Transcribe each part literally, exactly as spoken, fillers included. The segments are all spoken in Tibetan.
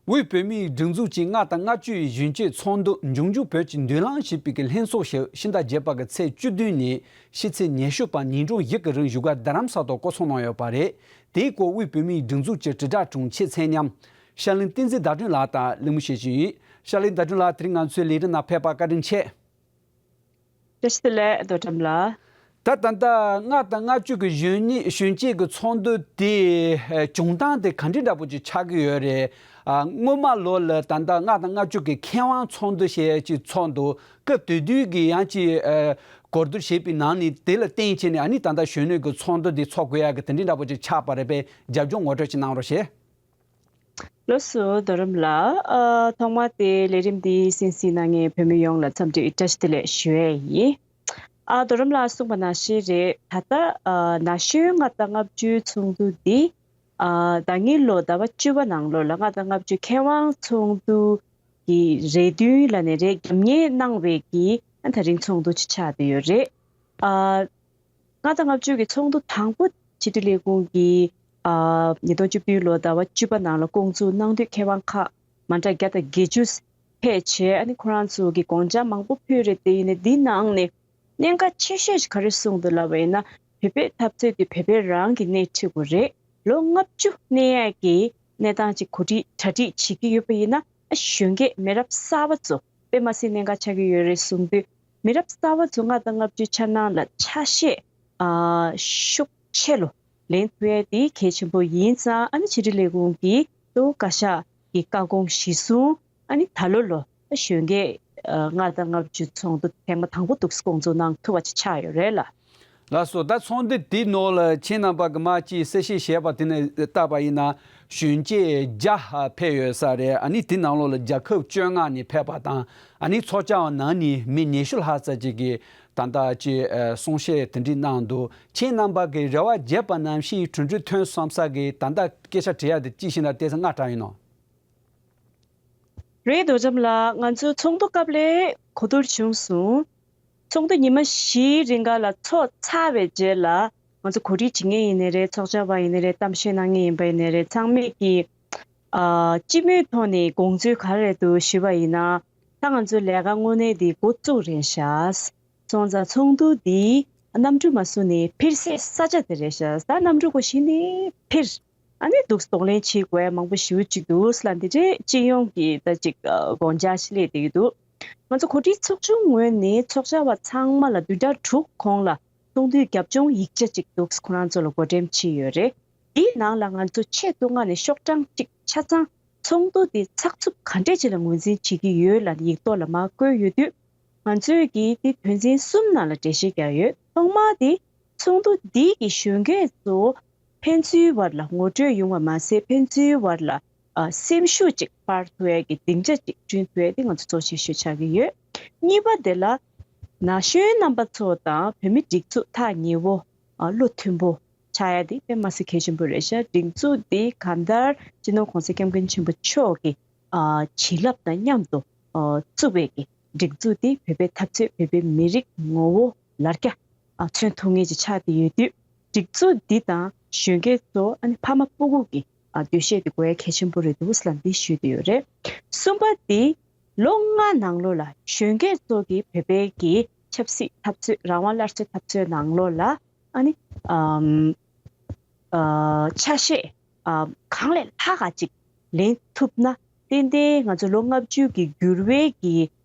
དབུས་བོད་མིའི་སྒྲིག་འཛུགས་ཀྱི་ལྔ་དང་ལྔ་བཅུའི་གཞོན་སྐྱེས་ཚོགས་འདུ་འབྱུང་འགྱུར་བོད་ཀྱི་མདུན་ལམ་ཞེས་པའི་ལྷན་ཚོགས་ཤིག་ཕྱི་ཟླ་བརྒྱད་པ་གི་ཚེས་བཅུ་བདུན་ནས་ཕྱི་ཚེས་ཉི་ཤུ་བར་ཉིན་གྲངས་བཞི་གི་རིང་བཞུགས་སྒར་རྡ་རམ་ས་ཐོག་བསྐོང་ཚོགས་གནང་ཡོད་པ་རེད། དེའི་སྐོར་དབུས་བོད་མིའི་སྒྲིག་འཛུགས་ཀྱི་དྲིལ་བསྒྲགས་དྲུང་ཆེ་ཚད་མཉམ་ཤར་གླིང་བསྟན་འཛིན་ཟླ་སྒྲོན་ལགས་དང་གླེང་མོལ་བྱེད་བཞིན་ཡོད། ཤར་གླིང་ཟླ་སྒྲོན་ལགས། དེ་རིང་ང་ཚོའི་ལས་རིམ་ནང་ཕེབས་པར་བཀའ་དྲིན་ཆེ། བཀྲ་ཤིས་བདེ་ལེགས་རྡོ་གྲམ་ལགས། ད་ད་ལྟ་ལྔ་དང་ལྔ་བཅུ་གི་གཞོན་ནུ་གཞོན་སྐྱེས་ཀྱི་ཚོགས་འདུ་དེ་ཨ་བྱུང་སྟངས་དེ་ག་འདྲའི་འདྲ་པོ་ཅིག་ཆགས་ཀྱི་ཡོད་རེད། ཨ་སྔོན་མ་ལོ་ལ་ད་ལྟ་ལྔ་དང་ལྔ་བཅུ་གི་མཁས་དབང་ཚོགས་འདུ་ཞེས་ཅིག་ཚོགས་འདུག་སྐབས་དེ་དུས་ཀྱི་ཡང་ཅིག་ཨ་གོ་བསྡུར་བྱས་པའི་ནང་ནས་དེ་ལ་བརྟེན་བྱས་ནས་ཨ་ནི་ད་ལྟ་གཞོན་ནུ་གི་ཚོགས་འདུ་དེ་ཚོགས་དགོས་ཡག་གི་དེ་འདྲའི་འདྲ་པོ་ཅིག་ཆགས་པ་རེད་པས། རྒྱབ་ལྗོངས་ངོ་སྤྲོད་ཅིག་གནང་རོགས་ཞེས། ལགས་སོ་རྡོ་རམ་ལགས། ཨ་ཐོག་མ་དེ་ལས་རིམ་འདི་གསན་གཟིགས་གནང་མཁན་བོད་མི་ཡོངས་ལ་འཚམས་འདྲི་བཀྲ་ཤིས་བདེ་ལེགས་ཞུ་ཡས་ཡིན། ཨ་རྡོ་རམ་ལགས་གསུངས་པ་ནང་བཞིན་རེད། ད་ལྟ་ཨ་ན་གཞོན་ལྔ་དང་ལྔ་བཅུའི་ཚོགས་འདུ་འདི་ཨ་ཟླ་ཉིན་ལོ་ཟླ་བ་བཅུ་པ་ནང་ལོགས་ལ་ལྔ་དང་ལྔ་བཅུ་མཁས་དབང་ཚོགས་འདུ་གི་རེ་འདུན་ལ་ནས་རེ་རྒྱབ་གཉེར་གནང་བའི་གི་ཨ་ད་རིང་ཚོགས་འདུ་ཅིག་ཆགས་བསྡད་ཡོད་རེད། ཨ་ལྔ་དང་ལྔ་བཅུ་གི་ཚོགས་འདུ་དང་པོ་ཕྱི་དྲིལ་ལས་ཁུངས་ཀྱིས་ཨ་ཉིས་སྟོང་བཅུ་བདུན་ལོ་ཟླ་བ་བཅུ་པ་ནང་ལ་བསྐོང་ཚོགས་གནང་དུས་མཁས་དབང་ཁག་མ་འདྲ་བརྒྱ་དང་བརྒྱད་ཅུ་ཕེབས་བྱས། ཨ་ནི་ཁོ་རང་ཚོ་གི་དགོངས་འཆར་མང་པོ་ཕུལ་རེད། དེ་ཡིན་ནའི་འདི་ནང་ནས་གནད་འགག་ཆེ་ཤོས་ཤིག་ག་རེ་གསུངས་འདུག་ལབ་པ་ཡིན་ན། བོད་པའི་འཐབ་རྩོད་དེ་བོད་པས་རང་གིས་སྣེ་ཁྲིད་དགོས་རེད། ལོ་ལྔ་བཅུ་གནས་ཡག་གི་གནས་སྟངས་ཅིག་གོ་སྒྲིག་གྲ་སྒྲིག་བྱེད་ཀྱི་ཡོད་པ་ཡིན་ན། ཨ་གཞོན་སྐྱེས་མི་རབས་གསར་པ་ཚོ་དཔེ་མ་སྲིད་གནད་འགག་ཆགས་ཀྱི་ཡོད་རེད་གསུངས་དུས། མི་རབས་གསར་པ་ཚོ་ལྔ་དང་ལྔ་བཅུ་འཆར་སྣང་ལ་ཆ་ཤས་ཨ་ཤུགས་ཆེ་ལོ་ལེན་ཐུབ་ཡས་དེ་གལ་ཆེན་པོ་ཡིན་ཙང་། ཨ་ནི་ཕྱི་དྲིལ་ལས་ཁུངས་ཀྱིས་གཙོ་བོ་བཀའ་ཤག་གི་བཀའ་དགོངས་གཞིར་བཟུང་། ཨ་ནི་ད་ལོ་ལོ་གཞོན་སྐྱེས་ཨ་ལྔ་དང་ལྔ་བཅུ་ཚོགས་འདུ་ཐེངས་མ་དང་པོ་འདུག་སེ་བསྐོང་ཚོགས་གནང་ཐུབ་པ་ཅིག་ཆགས་ཡོད་རེད་ལ། ལགས་སོ། ད་ཚོགས་འདུ་དེའི་ནང་ལ་ཁྱེད་རྣམ་པ་གི་མ་ཅིག་གསལ་བཤད་བྱས་པ་དེ་ནས་བལྟས་པ་ཡིན་ན། གཞོན་སྐྱེས་བརྒྱ་ཕེབས་ཡོད་ས་རེད། ཨ་ནི་དེ་ནང་ལོགས་ལ་རྒྱལ་ཁབ་བཅོ་ལྔ་ནས་ཕེབས་པ་དང་། ཨ་ནི་ཚོགས་བཅར་བ་ནང་ནས་མི་ཉི་ཤུ་ལྷག་ཙམ་ཅིག་གིས་ད་ལྟ་ཅིག་ཨ་གསུང་བཤད་དེ་འདྲ་གནང་འདུག་ཁྱེད་རྣམ་པ་གིས་རེ་བ་བརྒྱབ་པ་ནང་བཞིན་གྲུབ་འབྲས་ཐོན་སོང་ས་གི་ད་ལྟ་སྐད་ཆ་དྲི་ཡག་དེ་ཅི་ཞིག་ན་ཏོག་ཙམ་སྔ་དྲགས་ཡིན་ནོ། རེད། རྡོ་རྗེ་ལགས། ང་ཚོ་ཚོགས་འདུ་སྐབས་ལ་གོ་བསྡུར་བྱུང་སོང་། ཚོགས་འདུ་ཉི་མ་བཞིའི་རིང་ག་ལ་ཚོགས་ཚར་བའི་རྗེས་ལ། ང་ཚོ་གོ་སྒྲིག་བྱེད་མཁན་ཡིན་ནའི་རེད། ཚོགས་བཅར་བ་ཡིན་ནའི་རེད། གཏམ་བཤད་གནང་མཁན་ཡིན་པ་ཡིན་ནའི་རེད། ཚང་མས་ཀྱིས་ཨ་སྤྱི་མོས་ཐོག་ནས་དགོངས་ཚུལ་ག་རེ་འདུག་ཞུས་པ་ཡིན་ན། ད་ང་ཚོའི་ལས་ཀ་དངོས་གནས་འདི་འགོ་བཙུགས་རན་ཤག་སོང་ཙང་ཚོགས་འདུ་འདི་གནམ་གྲུ་མ་བཟོས་ནས་འཕུར་སའི་ས་ཆ་དེ་རེད་ཤག་ད་གནམ་གྲུ་སྒོ་ཕྱེ་ནས་འཕུར། ཨ་ནི་འདུག་གདོང་ལེན་བྱེད་དགོས་ཡ་མང་པོ་ཞེ་པོ་ཅིག་འདུག་ལབ་འདི་འདྲའི་སྤྱི་ཡོངས་ཀྱི་ད་ཅིག་ཨ་དགོངས་འཆར་ཞིག་སླེབས་བསྡད་ཀྱི་འདུག་ང་ཚོ་གོ་སྒྲིག་ཚོགས་ཆུང་ངོས་ནས་ཚོགས་བཅར་བ་ཚང་མ་ལ་བདུན་ཕྲག་དྲུག་གོང་ལ་ཚོགས་འདུའི་རྒྱབ་ལྗོངས་ཡིག་ཆ་ཅིག་འདུག་ཁོ་རང་ཚོ་ལ་བགོ་འགྲེམས་བྱས་ཡོད་རེད། འདིའི་ནང་ལ་ང་ཚོ་ཆེས་སྡུག་བསྔལ་ནས་ཤོག་གྲངས་གཅིག་ཆ་ཚང་ཚོགས་འདུ་འདི་ཚགས་ཚུད་ག་འདྲས་ཅིག་ལ་ངོས་འཛིན་བྱེད་ཀྱི་ཡོད་ལབ་ཡིག་ཐོག་ལ་མར་བཀོད་ཡོད་དུས། ང་ཚོས་ཀྱིས་འདི་དོན་ཚན་གསུམ་ནང་ལ་འགྲེལ་བཤད་བརྒྱབ་ཡོད། ཐོག་མར་འདི་ཚོགས་འདུ་འདི་གི་གཞོན་སྐྱེས་ཚོ་ཕན་ཚུན་བར་ལ་ངོ་སྤྲོད་ཡོང་བ་མ་ཟད། ཕན་ཚུན་བར་ལ་ཨ་སེམས་ཤུགས་ཅིག་སྤར་ཐུབ་ཡས་ཀྱི་སྡིངས་ཆ་ཅིག་བསྐྲུན་ཐུབ་ཡས་དེ་ང་ཚོ་གཙོ་ཆེ་ཤོས་ཆགས་ཀྱི་ཡོད། གཉིས་པ་དེ་ལ་ན་གཞོན་རྣམ་པ་ཚོ་དང་བོད་མི་སྒྲིག་འཛུགས་ཐག་ཉེ་བོ་ཨ་བློ་མཐུན་པོ་ཆགས་ཡ་དེ་དཔེ་མ་སྲིད་གལ་ཆེན་པོ་རེད་ཤག་སྒྲིག་འཛུགས་འདི་གང་ལྟར་སྤྱི་ནོར་༸གོང་ས་༸སྐྱབས་མགོན་ཆེན་པོ་མཆོག་གི་ཨ་བྱིན་རླབས་དང་མཉམ་དུ་ཨ་བཙུགས་པའི་གི་སྒྲིག་འཛུགས་འདི་བོད་པའི་འཐབ་རྩོད། བོད་པའི་མི་རིགས་ངོ་བོ་ལར་རྒྱ་ཨ་མཚོན་ཐུབ་མཁན་ཅིག་ཆགས་བསྡད་ཡོད་དུས། སྒྲིག་འཛུགས་འདི་དང་གཞོན་སྐྱེས་ཚོ་ཨ་ནི་ཕ་མ་སྤུ་གུ་གི་ཨ་འདུ་ཤེས་དེ་དགོས་ཡ་གལ་ཆེན་པོ་རེད་འདུག་ཟེར་ལ་འདི་ཞུས་བསྡད་ཡོད་རེད། གསུམ་པ་འདི་ལོ་ལྔ་ནང་ལོགས་ལ་གཞོན་སྐྱེས་ཚོ་གིས་བོད་པའི་གི་ཆབ་སྲིད་འཐབ་རྩོད། རང་དབང་སླར་གསོའི་འཐབ་རྩོད་ནང་ལོགས་ལ་ཨ་ནི་ཨམ་ཨ་ཆ་ཤས་ཨ་གང་ལས་ལྷག་ག་ཅིག་ལེན་ཐུབ་ན། ཏན་ཏན་ང་ཚོ་ལོ་ལྔ་བཅུ་གི་འགྱུར་བའི་གི་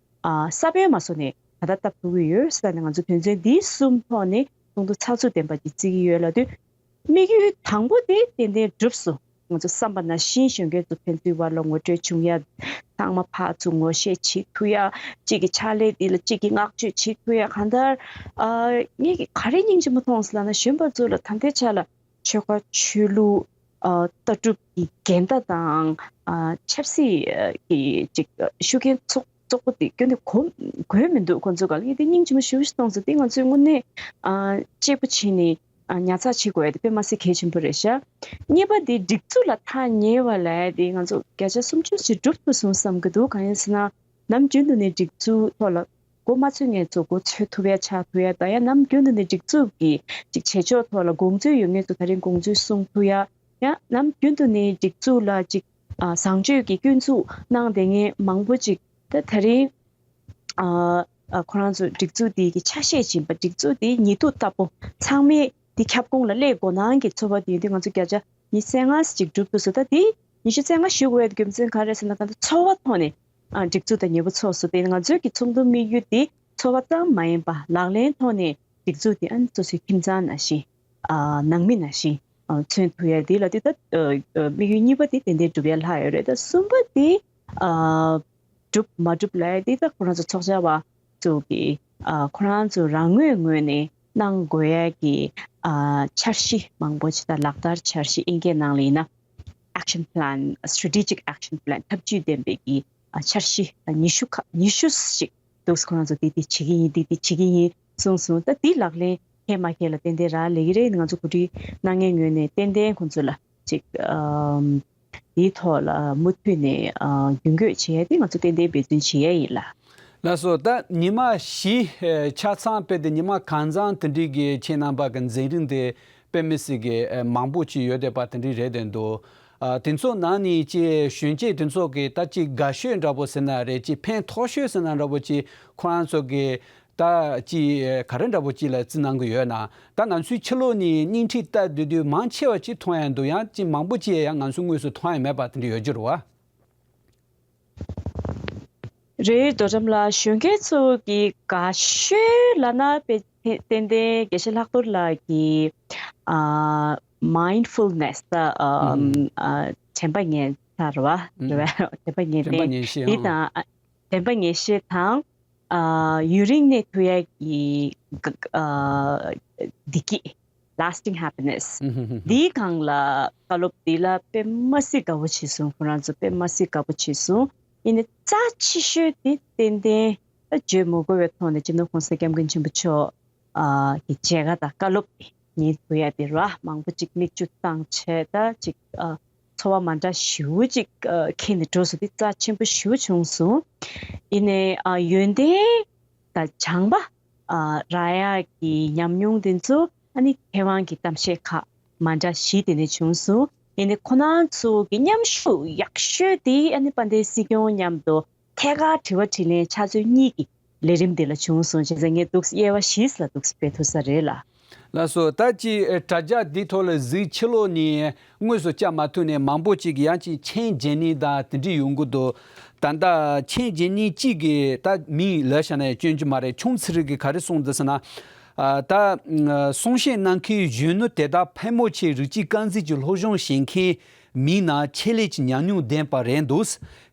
ཨ་ས་བོན་མ་བཟོ་ནས་ད་ལྟ་བཏབ་ཐུབ་ཀྱི་ཡོད་ཟེར་ནས། ང་ཚོ་དོན་ཚན་འདི་གསུམ་ཐོག་ནས་ཚོགས་འདུ་ཚགས་ཚུད་ལྡན་པ་ཅིག་བརྩི་གི་ཡོད་ལབ་དུས། དམིགས་ཡུལ་དང་པོ་དེ་ཏན་ཏན་འགྲུབ་སོང་། ང་ཚོ་བསམ་པ་ནང་བཞིན་གཞོན་སྐྱེས་ཚོ་ཕན་ཚུན་བར་ལ་ངོ་སྤྲོད་བྱུང་ཡ། ཚང་མ་ཕར་ཚུར་ངོ་ཤེས་བྱེད་ཐུབ་ཡ། གཅིག་གི་ཕྱག་ལས་འདི་ལ་གཅིག་གིས་བསྔགས་བརྗོད་བྱེད་ཐུབ་ཡ། གང་ལྟར་ཨ་ངས་ཀྱི་ག་རེ་སྙིང་རྗེ་མོ་མཐོང་སོང་ལབ་ན། གཞོན་པ་ཚོ་ལ་ད་ལྟའི་ཆ་ལ་ཆོལ་ཁ་ཆོས་ལུགས་ཨ་ལྟ་གྲུབ་ཀྱི་འགལ་ཟླ་དང་ཨ་ཆབ་སྲིད་ཀྱི་ཅིག་ཤུགས་རྐྱེན་ཚོགས་བཙོག་པོ་དེ་སྐྱོན་དེ་གོ་གོ་མི་འདུག་ཁོང་ཚོ་ག་ལ་ཡིན་དེ་སྙིང་རྗེ་མོ་ཞེ་པོ་ཞིག་མཐོང་སོང་། དེ་ང་ཚོས་དངོས་གནས་ཨ་གཅེས་པོ་བྱས་ནས་ཨ་ཉར་ཚགས་བྱེད་དགོས་ཡ་དེ་དཔེ་མ་སྲིད་གལ་ཆེན་པོ་རེད་ཤག་གཉིས་པ་དེ་སྒྲིག་འཛུགས་ལ་ཐག་ཉེ་བ་ལབ་ཡ་དེ་ང་ཚོ་བརྒྱ་ཆ་སུམ་ཅུ་ཞིག་འགྲུབ་ཐུབ་སོང་བསམ་གི་འདུག་གང་ཡིན་ཟེར་ན། ནམ་རྒྱུན་དུ་ནས་སྒྲིག་འཛུགས་ཐོག་ལ་མགོ་མ་ཚོད་མཁན་ཚོ་མགོ་ཚོད་ཐུབ་ཡ་ཆགས་ཐུབ་ཡ། ད་ཡང་ནམ་རྒྱུན་དུ་ནས་སྒྲིག་འཛུགས་ཀྱི་ཅིག་བྱེད་ཕྱོགས་ཐོག་ལ་དགོངས་ཚུལ་ཡོད་མཁན་ཚོ་ད་རིང་དགོངས་ཚུལ་གསུང་ཐུབ་ཡ། ཡང་ནམ་རྒྱུན་དུ་ནས་སྒྲིག་འཛུགས་ལ་ཅིག་ ཨ་བཟང་སྤྱོད་ཀྱི་སྐྱོན་འཛུགས་གནང་བསྡད་མཁན་མང་པོ་ཅིག་ད་དེ་རིང་ཨ་ཨ་ཁོ་རང་ཚོ་སྒྲིག་འཛུགས་འདི་གི་ཆ་ཤས་ཡིན་པ། སྒྲིག་འཛུགས་འདི་ཉེ་དུ་ལྟ་བུ་ཚང་མས་འདི་ཁྱབ་ཁོངས་ལ་སླེབས་དགོས་སྣང་གི་ཚོར་བ་དེ་ཡོད་དུས། ང་ཚོ་བརྒྱ་ཆ་ཉི་ཤུ་རྩ་ལྔ་ཅིག་གྲུབ་འདུག་ཟེར། ད་དེ་ཉི་ཤུ་རྩ་ལྔ་ཞུ་དགོས་ཡ་རྒྱུ་མཚན་ག་རེ་ཟེར་ན། ད་ཚོར་བ་ཐོག་ནས་ཨ་སྒྲིག་འཛུགས་དང་ཉེ་པོ་ཚོགས་སུ་བསྡད། ང་ཚོའི་གི་ཚོགས་འདུ་དམིགས་ཡུལ་དེ་ཚོར་བ་ཙམ་མ་ཡིན་པ། ལག་ལེན་ཐོག་ནས་སྒྲིག་འཛུགས་དེ་ཨ་ནི་སོ་སོའི་ཁྱིམ་ཚང་ནང་བཞིན། ཨ་ནང་མི་ནང་བཞིན་ཨ་མཚོན་ཐུབ་ཡ་དེ་ལ་དེ་ད་ཨ་ཨ་དམིགས་ཡུལ་གཉིས་པ་དེ་ཏན་ཏན་འགྲུབ་ཡ་ལྷག་ཡོད་རེད། ད་གསུམ་པ་དེ་ཨ་འགྲུབ་མ་འགྲུབ་ལབ་ཡ་དེ་ད་ཁོ་རང་ཚོ་ཚོགས་བཅར་བ་ཚོ་གི་ཨ་ཁོ་རང་ཚོ་རང་ངོས་ངོས་ནས་གནང་དགོས་ཡ་གི་ཨ་འཆར་གཞི་མང་པོ་ཅིག་དང་། ལག་བསྟར་འཆར་གཞི། ཨིན་སྐད་ནང་ལ་ཡིན་ན་action plan, strategic action plan, འཐབ་ཇུས་ལྡན་པའི་གི་ཨ་འཆར་གཞི་ཨ་ཉི་ཤུ་ཁ་ཉི་ཤུ་ཞིག་འདུག་ཁོ་རང་ཚོ་འདི་འདི་བྱེད་ཀྱི་ཡིན། འདི་འདི་བྱེད་ཀྱི་ཡིན་གསུངས་སོང་། ད་འདི་ལག་ལེན་འཁེལ་མ་འཁེལ་ལ་ཏན་ཏན་རག་ལས་ཀྱི་རེད། ང་ཚོ་གོ་སྒྲིག་གནང་མཁན་ངོས་ནས་ཏན་ཏན་ཁོང་ཚོ་ལ་ཅིག་ཨམ་འདིའི་ཐོག་ལ་མུ་མཐུད་ནས་ཨ་རྒྱུན་འཁྱོངས་བྱེད་ཡ་དེ་ང་ཚོ་ཏན་ཏན་འབད་བརྩོན་བྱེད་ཡ་ཡིན་ལ། ལགས་སོ། ད་ཉི་མ་བཞི་ཆ་ཚང་སྤེལ་ཏེ་ཉི་མ་གང་ཚང་དེ་འདྲའི་གི་ཁྱེད་རྣམ་པ་གི་འཛིན་རིམ་དེ་དཔེ་མི་སྲིད་གི་ཨ་མང་པོ་ཅིག་ཡོད་བསྡད་པ་དེ་འདྲའི་རེད་བསྡད་འདུག་ཨ་དེ་ཚོ་ནང་ནས་ཅིག་གཞོན་སྐྱེས་དེ་ཚོ་གི་ད་ཅིག་དགའ་ཤོས་འདྲ་པོ་ཟེར་ན་རེད། ཅིག་ཕན་ཐོགས་ཤོས་ཟེར་ན་འདྲ་པོ། ཅིག་ཁོ་རང་ཚོ་གི་ད་ཅིག་ག་རེ་འདྲ་པོ་ཅིག་ལ་རྩིས་གནང་གི་ཡོད་ན། ད་ང་ཚོའི་ཕྱི་ལོགས་ནས་སྙིང་ཁྲིད་ལྟ་སྡོད་དུས་མང་ཆེ་བ་ཅིག་མཐོང་ཡ་འདུག་ཡང་ཅིག་མང་པོ་ཅིག་ཡང་ང་ཚོ་དངོས་སུ་མཐོང་ཡ་མེད་པ་དེ་འདྲ་ཡོད་རྒྱུ་རེད་བ། རེད། རྡོ་གྲམ་ལགས། གཞོན་སྐྱེས་ཚོ་གི་དགའ་ཤོས་ལབ་ན་དཔེ་ཏན་ཏན་དགེ་བཤེས་ལྷག་རྡོར་ལགས་ཀྱི་ཨ་mindfulness ད་ཨ་ཨམ་ཨ་དྲན་པ་ཉན་ས་རེད་བ། རེད་བ། དྲན་པ་ཉན་དྲན་པ་ཏན་ཉན་ཤེས། འདི་ཨང་། དང་ཨ་དྲན་པ་ཉན་ཤེས་དང་ཨ་ཡུན་རིང་གནས་ཐུབ་ཡ་གི་ཨ་བདེ་སྐྱིད། Lasting happiness འདིའི་སྒང་ལ་བཀའ་སློབ་འདི་ལ་དཔེ་མ་སྲིད་དགའ་པོ་བྱས་སོང་། ཁོ་རང་ཚོ་དཔེ་མ་སྲིད་དགའ་པོ་བྱས་སོང་། ཡིན་ནའི་རྩ་ཆེ་ཤོས་དེ་ཏན་ཏན་ད་བརྗོད་མི་དགོས་པའི་ཐོག་ནས་སྤྱི་ནོར་༸གོང་ས་༸སྐྱབས་མགོན་ཆེན་པོ་མཆོག་ཨ་གི་མཇལ་ཁ་དང་བཀའ་སློབ་ཉན་ཐུབ་ཡ་དེ་ར། མང་པོ་ཅིག་མིག་ཆུ་བཏང་བྱས། ད་ཅིག་ཨ་ཚོར་བ་མ་འདྲ་ཞེ་པོ་ཅིག་ཨ་འཁྱེར་ནས་འགྲོ་སོང་། དེ་རྩ་ཆེན་པོ་ཞེ་པོ་བྱུང་སོང་། ཡིན་ནའི་ཨ་ཡོན་ཏན་དང་སྦྱངས་པ་ཨ་རག་ཡག་གི་ཉམས་མྱོང་དེ་ཚོ་ཨ་ནི་མཁས་དབང་གི་གཏམ་བཤད་ཁག་མ་འདྲ་བཞི་དེ་ནས་བྱུང་སོང་། ཡིན་ནའི་ཁོ་རང་ཚོ་གི་མཉམ་ཞུགས་ཡག་ཤོས་དེ་ཨ་ནི་དཔལ་ལྡན་སྲིད་སྐྱོང་མཉམ་དུ་ཐད་ཀར་དྲི་བ་དྲིས་ལན་ཕྱག་ཚོད་གཉིས་ཀྱི་ལས་རིམ་དེ་ལ་བྱུང་སོང་། བྱས་ཙང་ངས་འདུག་དབྱེ་བ་བཞི་ལ་འདུག་སྤེལ་ཐུབ་ས་རེད་ལ། ལགས་སོ། ད་ཅི་དྲ་རྒྱ་འདི་ཐོག་ལ་གཟིགས། ཕྱི་ལོགས་ནས་དངོས་སུ་བཅར་མ་ཐུབ་ནས་མང་པོ་ཅིག་གིས་ཡང་ཅིག་མཆན་བརྗེ་ནི་དང་དེ་འདྲ་ཡོང་གི་འདུག་ད་ལྟ་མཆན་བརྗེ་ནི་གཅིག་གི་ད་མིང་ལབ་བཞག་ན་ཡང་སྐྱོན་གྱི་མ་རེད། ཆུང་ཚེ་རིང་གིས་ག་རེ་གསུངས་འདུག་ཟེར་ན། ཨ་ད་གསུང་བཤད་གནང་མཁན་གཞོན་ནུ་དེ་དག་ཕལ་མོ་ཆེ་རིགས་གཅིག་རྐང་འཛིན་གྱི་སློབ་སྦྱོང་བྱེད་མཁན་མིན་ན་ཆེད་ལས་ཀྱི་ཉམས་མྱོང་ལྡན་པ་རེད་འདུག་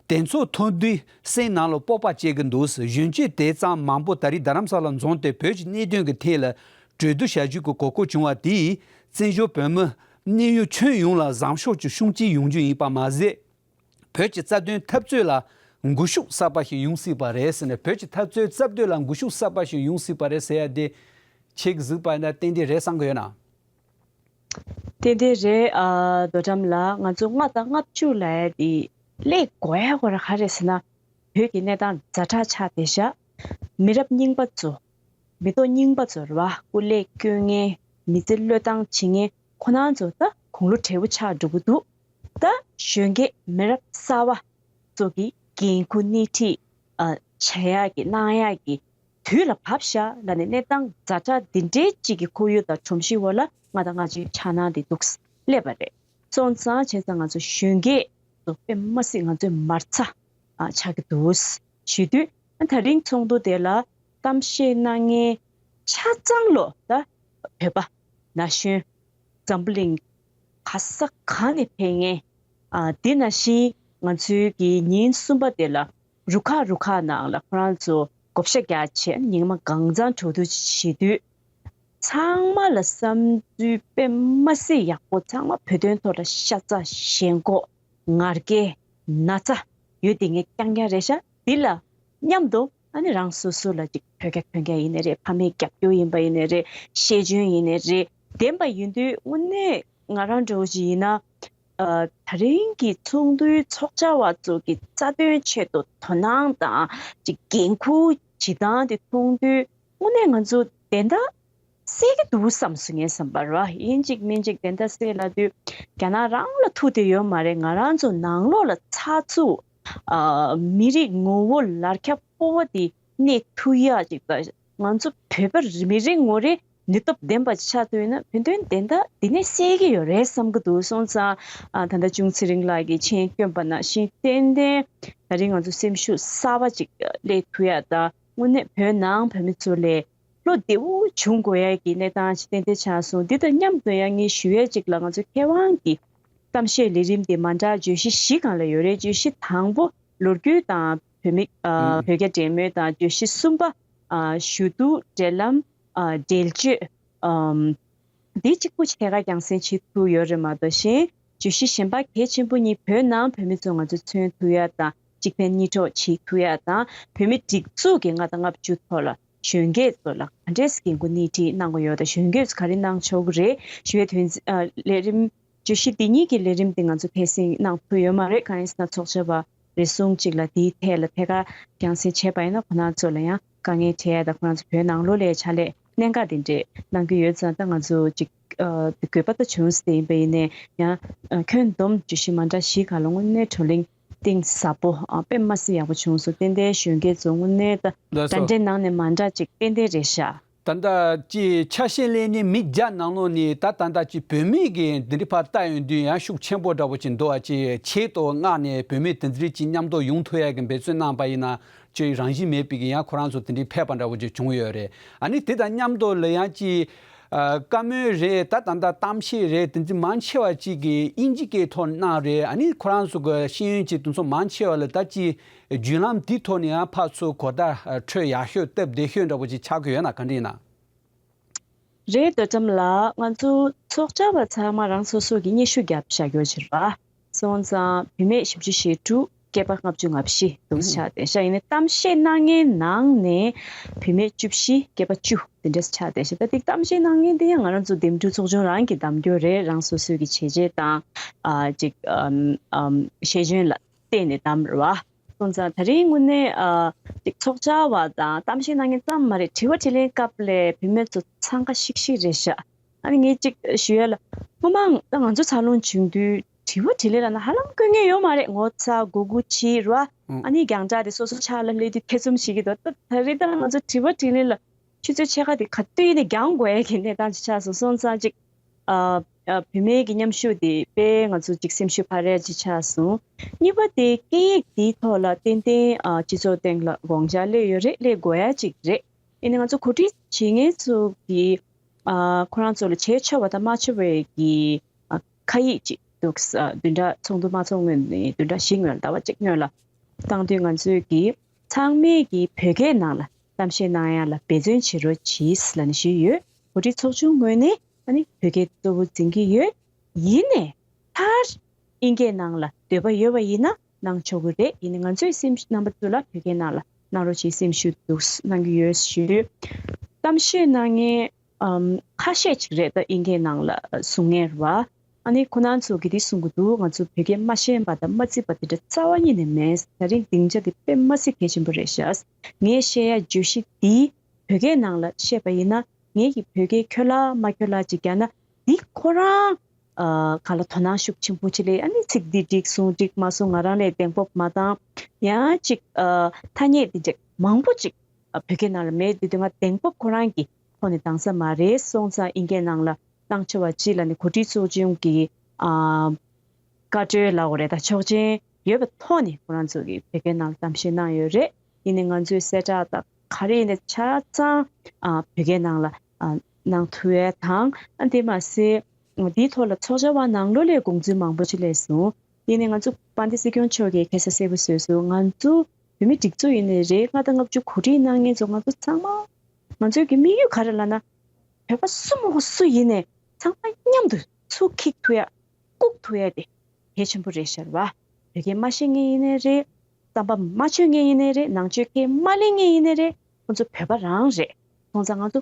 དེ་ཚོ་མཐོང་དུས་སེམས་ནང་ལ་སྤོབས་པ་སྐྱེ་གི་འདུག་གཞོན་སྐྱེས་དེ་ཙམ་མང་པོ་ད་རེས་རྡ་རམ་ས་ལ་འཛོམས་ཏེ་བོད་ཀྱི་གནད་དོན་གྱི་ཐད་ལ་གྲོས་བསྡུར་བྱ་རྒྱུ་གི་གོ་སྐབས་བྱུང་བ་དེས་བཙན་བྱོལ་བོད་མི་གནས་ཡུལ་ཁྱོན་ཡོངས་ལ་བཟང་ཕྱོགས་ཀྱི་སྲུང་བརྩི་ཡོང་རྒྱུ་ཡིན་པ་མ་ཟད། བོད་ཀྱི་རྩ་དོན་འཐབ་རྩོད་ལ་འགུལ་ཤུགས་གསར་པ་ཞིག་ཡོང་སྲིད་པ་རེད་ཟེར་ནས། བོད་ཀྱི་འཐབ་རྩོད་རྩ་གཏོད་ལ་འགུལ་ཤུགས་གསར་པ་ཞིག་ཡོང་སྲིད་པ་རེད་ཟེར་ཡ་དེ་ཁྱེད་ཀྱིས་གཟིགས་པ་ཡིན་ན་ཏན་ཏན་རེད་བསམ་གྱི་ཡོད་ན། ཏན་ཏན་རེད། ཨ་རྡོ་གྲམ་ལགས། ང་ཚོ་ལྔ་དང་ལྔ་བཅུ་ལབ་ཡ་དེ་སླེབས་དགོས་ཡ་དགོས་ར་ག་རེ་ཟེར་ན། བོད་ཀྱི་གནས་སྟངས་ཛ་དྲག་ཆགས་བསྡད་ཤག་མི་རབས་རྙིང་པ་ཚོ། མི་ཐོག་རྙིང་པ་ཚོ་རེད་བ། སྐུ་ལས་བསྐྱོན་མཁན། མི་ཚེ་བློས་བཏང་བྱེད་མཁན་ཁོ་རང་ཚོ་ད་དགུང་ལོ་བགྲེས་པོ་ཆགས་འགྲོ་གི་འདུག་ད་གཞོན་སྐྱེས་མི་རབས་གསར་པ་ཚོ་གི་འགན་ཁུར་སྣེ་ཁྲིད་ཨ་བྱེད་ཡག་གི་གནང་ཡག་གི་དུས་ལ་བབ་ཤག་ལབ་ནས། གནས་སྟངས་ཛ་དྲག་འདི་འདྲའི་གཅིག་གི་ཁོར་ཡུག་དང་སྒྲོམ་གཞི་འོག་ལ་ལྔ་དང་ལྔ་བཅུའི་འཆར་སྣང་འདི་འདུག་སླེབས་པ་རེད། སོང་ཙང་བྱས་ཙང་ང་ཚོ་གཞོན་སྐྱེས་ཚོ་དཔེ་མ་སྲིད་ང་ཚོའི་མ་རྩ་ཨ་ཆགས་ཀྱི་འདུག་ཞུ་དུས། ཨ་ད་རིང་ཚོགས་འདུ་དེ་ལ་གཏམ་བཤད་གནང་མཁན་ཆ་ཚང་ལོ་ད་བོད་པ་ན་གཞོན། འཛམ་བུ་གླིང་ག་ས་གང་ནས་ཕེབས་མཁན། ཨ་དེ་ནང་བཞིན་ང་ཚོའི་གི་ཉིན་གསུམ་པ་དེ་ལ་རུ་ཁག་རུ་ཁག་ནང་ལ་ཁོ་རང་ཚོ་བགོ་བཤའ་རྒྱག་ཆེད་ཉིན་མ་གང་ཚང་གྲོས་བསྡུར་བྱེད་དུས། ཚང་མ་ལ་བསམ་ཚུལ་དཔེ་མ་སྲིད་ཡག་པོ། ཚང་མ་བོད་དོན་ཐོག་ལ་ཤ་ཚ་ཞེན་ཁོག་ངར་སྐད་ན་ཚ་ཡོད་དེ་ངས་རྐྱང་རྐྱང་རེད་ཤག་འདི་ལ་མཉམ་དུ་ཨ་ནི་རང་སོ་སོ་ལ་ཅིག་ཕོ་སྐྱ་ཐོན་སྐྱ་ཡིན་ནའི་རེད། ཕ་མའི་རྒྱབ་སྐྱོར་ཡིན་པ་ཡིན་ནའི་རེད། ཤེས་འཇོན་ཡིན་ནའི་རེད། ལྡན་པ་ཡིན་དུས་དངོས་གནས་ང་རང་འདྲ་བོ་ཞིག་ཡིན་ན། ཨ་ད་རིང་གི་ཚོགས་འདུའི་ཚོགས་བཅར་བ་ཚོ་གི་རྩ་དོན་ཆེད་དུ་དོ་སྣང་དང་ཅིག་འགན་ཁུར་བྱེད་སྟངས་དེ་མཐོང་དུས། དངོས་གནས་ང་ཚོ་བདེན་མཐའ་ གསལ་གྱི་འདུག་བསམ་སོང་། ངའི་བསམ་པར་བ་ཡིན་གཅིག་མིན་གཅིག་དེ་འདྲ་ཟེར་ལབ་དུས་རྒྱ་ནག་རང་ལ་ཐུག་བསྡད་ཡོད་མ་རེད། ང་རང་ཚོ་ནང་ལོགས་ལ་ཚགས་ཚུད་ཨ་མི་རིགས་ངོ་བོ་ལར་ཁྱབ་སྤོ་བོ་དེ་གནས་ཐུབ་ཡག་ཅིག་དང་། ང་ཚོ་བོད་པ་མི་རིགས་ངོ་རེ་ནུས་སྟོབས་ལྡན་པ་ཅིག་ཆགས་ཐུབ་ཡོད་ན། བོད་དོན་བདེན་མཐའ་འདི་ནས་གསལ་གྱི་ཡོད་རེད་བསམ་གྱི་འདུག་སོང་ཙང་། ཨ་ད་ལྟ་ཅུང་ཚེ་རིང་ལགས་ཀྱིས་མཆན་བསྐྱོན་པ་ནང་བཞིན་ཏན་ཏན་ད་རིང་ང་ཚོ་སེམས་ཤུགས་གསར་པ་ཅིག་སླེབས་ཐུབ་ཡག་དང་། དངོས་གནས་བོད་ནང་བོད་མི་ཚོ་ལ་བློ་བདེ་པོ་བྱུང་དགོས་ཡག་གི་གནས་སྟངས་ཅིག་ཏན་ཏན་ཆགས་སོང་། འདི་དང་མཉམ་དུ་ཡང་ངས་ཞུ་ཡག་ཅིག་ལ། ང་ཚོ་མཁས་དབང་གི་གཏམ་བཤད་ལས་རིམ་དེ་མ་འདྲ་བརྗོད་གཞི་བཞི་སྒང་ལ་ཡོད་རེད། བརྗོད་གཞི་དང་པོ་ལོ་རྒྱུས་དང་བོད་མི་ཨ་བོད་རྒྱ་འབྲེལ་མོལ་དང་། བརྗོད་གཞི་གསུམ་པ་ཨ་ཞུ་གཏུག་འབྲེལ་ལམ་ཨ་འབྲེལ་བརྗོད་ཨམ་འདི་གཅིག་པུ་ཕྱེད་ཀ་རྒྱང་སྲིང་བྱེད་ཐུབ་ཡོད་རེད་མ་གཏོགས། གཞན་བརྗོད་གཞི་གཞན་པ་གལ་ཆེན་པོ་གཉིས། བོད་ནང་བོད་མི་ཚོ་ང་ཚོ་མཚོན་ཐུབ་ཡག་དང་གཅིག་ཕན་གཉིས་གྲོགས་བྱེད་ཐུབ་ཡག་དང་། བོད་མི་སྒྲིག་འཛུགས་ཀྱི་ལྔ་དང་ལྔ་བཅུ་ཐོག་ལ་གཞོན་སྐྱེས་ཚོ་ལ་ག་འདྲས་འགན་ཁུར་སྣེ་ཁྲིད་གནང་དགོས་ཡོད་དང་། གཞོན་སྐྱེས་ཚོ་ག་རེ་གནང་ཆོག་གི་རེད། ཞུ་བའི་དོན་ཚན་ཨ་ལས་རིམ་བརྗོད་གཞི་འདི་གཉིས་ཀྱི་ལས་རིམ་འདི་ང་ཚོ་ཕན་སེང་གནང་ཐུབ་ཡོད་མ་རེད། གང་ཡིན་ཟེར་ན་ཚོགས་བཅར་བ་རེ་ཟུང་གཅིག་ལ་འདིའི་ཐད་ལ་ཐད་ཀར་རྒྱང་སྲིང་བྱས་པ་ཡིན་ན། ཁོ་རང་ཚོ་ལ་ཡང་དཀའ་ངལ་འཕྲད་ཡ་དང་། ཁོ་རང་ཚོ་བོད་ནང་ལོགས་ལ་ཕྱག་ལས་གནད་འགག་དེ་འདྲས་གནང་གི་ཡོད་ཙང་། ད་ང་ཚོ་ཅིག་ཨ་དགོས་པ་ད་བྱུང་ཟེར་ཡིན་པ་ཡིན་ནའི་ཡང་ཨ་ཁྱོན་བསྡོམས་བརྗོད་གཞི་མ་འདྲ་བཞི་སྒང་ལ་དངོས་གནས་བགྲོ་གླེང་གཏིང་ཟབ་པོ་ཨ་དཔེ་མ་སྲིད་ཡག་པོ་བྱུང་སོང་། ཏན་ཏན་གཞོན་སྐྱེས་ཚོ་དངོས་གནས་ད་ལགས་སོ། དྲ་འབྲེལ་ནང་ནས་མ་འདྲ་ཅིག་ཏན་ཏན་རེད་ཤག་ད་ལྟ་ཅིག་ཆ་ཤས་ལེན་ནས་མི་བརྒྱ་ནང་ལོགས་ནས་ད་ད་ལྟ་ཅིག་བོད་མི་གི་འདི་འདྲ་ཕར་ལྟ་ཡོང་དུས་ཡང་ཤུགས་ཆེན་པོ་འདྲ་པོ་ཅིག་འདུག་ཨ། ཅིག་ཆེད་དུ་མངགས་ནས་བོད་མི་དེ་འདྲ་ཅིག་མཉམ་དུ་ཡོང་ཐུབ་ཡག་གི་འབད་བརྩོན་གནང་པ་ཡིན་ན། ཅིག་རང་བཞིན་མེད་པའི་གི་ཡང་ཁོ་རང་ཚོ་དེ་འདྲ་ཕེབས་པ་འདྲ་པོ་ཅིག་བྱུང་ཡོད་རེད། ཨ་ནི་དེ་དང་མཉམ་དུ་ལ་ཡང་ཅིག་ཨ་བཀའ་མོལ་རེད། ད་ད་ལྟ་གཏམ་བཤད་རེད། དེ་འདྲ་མང་ཆེ་བ་ཅིག་གིས་དབྱིན་ཇི་སྐད་ཐོག་གནང་རེད། ཨ་ནི་ཁོ་རང་ཚོ་གི་ཤེས་ཡོན་ཅིག་དེ་ཚོ་མང་ཆེ་བ་ལ་ད་ཅིག་བརྒྱུད་ལམ་འདི་ཐོག་ནས་ཡང་ཕར་ཚུར་གོ་བརྡ་འཕྲོད་ཡག་ཤོས་སྟབས་བདེ་ཤོས་འདྲ་པོ་ཅིག་ཆགས་ཀྱི་ཡོད་ན། ག་འདྲ་ཡིན་ན། རེད། རྡོ་གྲམ་ལགས། ང་ཚོ་ཚོགས་བཅར་བ་ཚང་མ་རང་སོ་སོ་གི་སྙན་ཞུ་བརྒྱབ་བཞག་ཡོད་ཕྱིར་བ། སོང་ཙང་བུད་མེད་བཞི་བཅུ་ཞེ་དྲུག་སྐྱེས་པ་ལྔ་བཅུ་ང་བཞི་འདུག་ཆགས་བསྡད་ཤག་ཡིན་ནའི་གཏམ་བཤད་གནང་མཁན་ནང་ནས་བུད་མེད་བཅུ་བཞི་སྐྱེས་པ་བཅུ་དེ་འདྲས་ཆགས་བསྡད་ཤག་ད་དེ་གཏམ་བཤད་གནང་མཁན་དེ་ཡང་ང་རང་ཚོ་འདེམས་སྒྲུག་ཚོགས་ཆུང་རང་གི་གདམ་སྐྱོར་རེད། རང་སོ་སོའི་གི་བྱས་རྗེས་དང་ཨ་ཅིག་ཨམ་ཨམ་ཤེས་ཡོན་ལ་བརྟེན་ནས་གདམ་རེད་བ། སོང་ཙང་དེ་རིང་དངོས་གནས་ཨ་ཅིག་ཚོགས་བཅར་བ་དང་གཏམ་བཤད་གནང་མཁན་ཙམ་མ་རེད། དྲི་བ་དྲིས་ལན་སྐབས་ལ་བུད་མེད་ཚོ་འཚང་ཁ་ཤིག་ཤིག་རེད་ཤག་ཨ་ནི་ངས་ཅིག་ཞུ་ཡ་ལ། སྔོན་མ་ད་ང་ཚོ་འཚར་ལོངས་བྱུང་དུས་དྲི་བ་དྲིས་ལན་ལབ་ན་ཧ་ལམ་དཀོན་གྱི་ཡོད་མ་རེད། ངོ་ཚ་མགོ་སྒུར་བྱེད་རེད་བ། ཨ་ནི་རྒྱང་བསྒྲགས་དེ་སོ་སོ་ཕྱག་ལ་སླེབས་དུས་ཐེ་ཚོམ་བྱེད་ཀྱི་འདུག་ད་ད་རེས་ད་ང་ཚོ་དྲི་བ་དྲིས་ལན་ལ་ཆུ་ཚོད་ཕྱེད་ཀ་དེ་ག་དུས་ཡིན་ནའི་རྒྱང་དགོས་ཡ་གི་གནས་སྟངས་ཅིག་ཆགས་སོང་། སོང་ཙང་ཅིག་ཨ་ཨ་བུད་མེད་ཀྱི་མཉམ་ཞུགས་དེ་དཔེ་ང་ཚོ་ཅིག་སེམས་ཤུགས་འཕར་ཡ་ཅིག་ཆགས་སོང་། གཉིས་པ་དེ་སྐད་ཡིག་དེའི་ཐོག་ལ་ཏན་ཏན་ཨ་སྤྱི་ཚོགས་སྟེང་ལ་དགོངས་འཆར་སླེབས་ཡོད་རེད། སླེབས་དགོས་ཡ་ཅིག་རེད། ཡིན་ནའི་ང་ཚོ་གོ་སྒྲིག་བྱེད་མཁན་ཚོ་གིས་ཨ་ཁོ་རང་ཚོ་ལ་བྱས་ཆོག་པ་དང་མ་ཆོག་པའི་གི་ཨ་ཁ་ཡིག་ཅིག་འདུག་ཨ་བདུན་ཕྲག་ཚོགས་འདུ་མ་ཚོགས་སྔོན་ནས་བདུན་ཕྲག་བཞི་སྔོན་ལ་ཟླ་བ་གཅིག་སྔོན་ལ་བཏང་དུས་ང་ཚོས་ཀྱིས་ཚང་མས་ཀྱིས་བོད་སྐད་ནང་ལ་གཏམ་བཤད་གནང་ཡ་ལ་འབད་བརྩོན་བྱེད་རོགས་གྱིས་ལབ་ནས་ཞུས་ཡོད། གོ་སྒྲིག་ཚོགས་ཆུང་ངོས་ནས་ཨ་ནི་བོད་སྐད་གཙོ་བོ་འཛིན་གྱི་ཡོད། ཡིན་ནའི་མཐར་དབྱིན་སྐད་ནང་ལ་འདོད་པ་ཡོད་པ་ཡིན་ན་གནང་ཆོག་གི་རེད། ཡིན་ནའི་ང་ཚོས་སེམས་རྣམ་པ་ཚོ་ལ་བོད་སྐད་ནང་ལ་གནང་རོགས་བྱེད་སེམས་ཤུགས་འདུག་གནང་གི་ཡོད་ཞུས། གཏམ་བཤད་གནང་མཁན་ཨམ་ཁ་ཤས་ཅིག་རེད། ད་དབྱིན་སྐད་ནང་ལ་གསུང་མཁན་རེད་བ། ཨ་ནི་ཁོ་རང་ཚོ་གིས་འདི་གསུང་གི་འདུག་ང་ཚོ་བོད་སྐད་མ་ཤེས་པ་དང་མ་བརྩི་བ་དེ་འདྲ་རྩ་བ་ཉིད་ནས་མེད། ད་རིང་སྡིངས་ཆ་དེ་དཔེ་མ་སྲིད་གལ་ཆེན་པོ་རེད་ཤག་ངས་བཤད་ཡ་བརྗོད་གཞི་འདི་བོད་སྐད་ནང་ལ་བཤད་པ་ཡིན་ན། ངེད་ཀྱི་བོད་སྐད་ཁྱོད་ལ་མ་ཁྱོད་ལ་ཅིག་རྒྱག་ན་འདི་ཁོ་རང་ཨ་ག་ལ་དོ་སྣང་ཤུགས་ཆེན་པོ་ཅིག་སླེབས། ཨ་ནི་ཚིག་འདི་འགྲིག་སོང་འགྲིག་མ་སོང་ང་རང་ལ་གདེང་སྤོབས་མ་བཏང་། ཡང་ཅིག་ཨ་ཐ་སྙད་འདི་འདྲ་མང་པོ་ཅིག་ཨ་བོད་སྐད་ནང་ལ་མེད། དེ་དུས་ང་གདེང་སྤོབས་ཁོ་རང་གི་ཐོག་ནས་འདང་ས་མ་རེད། སོང་ཙང་དབྱིན་སྐད་ནང་ལ་གནང་ཆོག་པ་ཅིག་ལབ་ནས་གོ་སྒྲིག་ཚོགས་ཆུང་གི་ཨ་བཀའ་འཁྲོལ་ལབ་དགོས་རེད། ད་ཆོག་མཆན་ཡོད་པའི་ཐོག་ནས་ཁོ་རང་ཚོ་གིས་བོད་སྐད་ནང་ལ་གཏམ་བཤད་གནང་ཡོད་རེད། ཡིན་ནའི་ང་ཚོས་གསལ་བསྒྲགས་དང་ག་རེ་ཡིན་ནའི་ཆ་ཚང་ཨ་བོད་སྐད་ནང་ལ་ཨ་གནང་ཐུབ་ཡས་དང་། ཨ་དེ་མ་ཟད་འདིའི་ཐོག་ལ་ཚོགས་བཅར་བ་ནང་ལོགས་ལ་དགོངས་ཚུལ་མང་པོ་ཅིག་སླེབས་སོང་། ཡིན་ནའི་ང་ཚོ་དཔལ་ལྡན་སྲིད་སྐྱོང་མཆོག་གིས་ཁ་སང་གསལ་པོ་བཟོས་སོང་། ང་ཚོ་བོད་མི་སྒྲིག་འཛུགས་ཡིན་ནའི་རེད། ལྔ་དང་ལྔ་བཅུ་གོ་སྒྲིག་གནང་མཁན་ཚོ་ང་ཚོ་ཚང་མ་ང་ཚོའི་གི་དམིགས་ཡུལ་ག་རེ་ལབ་ན། བོད་པ་སུ་མ་སུ་ཡིན་ནའི་ཚང་མ་མཉམ་དུ་ཚུར་འཁྱེར་ཐུབ་ཡ་བཀུག་ཐུབ་ཡ་དེ་གལ་ཆེན་པོ་རེད་ཤག་བ། བོད་སྐད་མ་ཤེས་མཁན་ཡིན་ནའི་རེད། རྩམ་པ་མ་མཆོད་མཁན་ཡིན་ནའི་རེད། ནང་ཆོས་ཁས་མ་ལེན་མཁན་ཡིན་ནའི་རེད། ཁོང་ཚོ་བོད་པ་རང་རེད། སོང་ཙང་ང་ཚོ་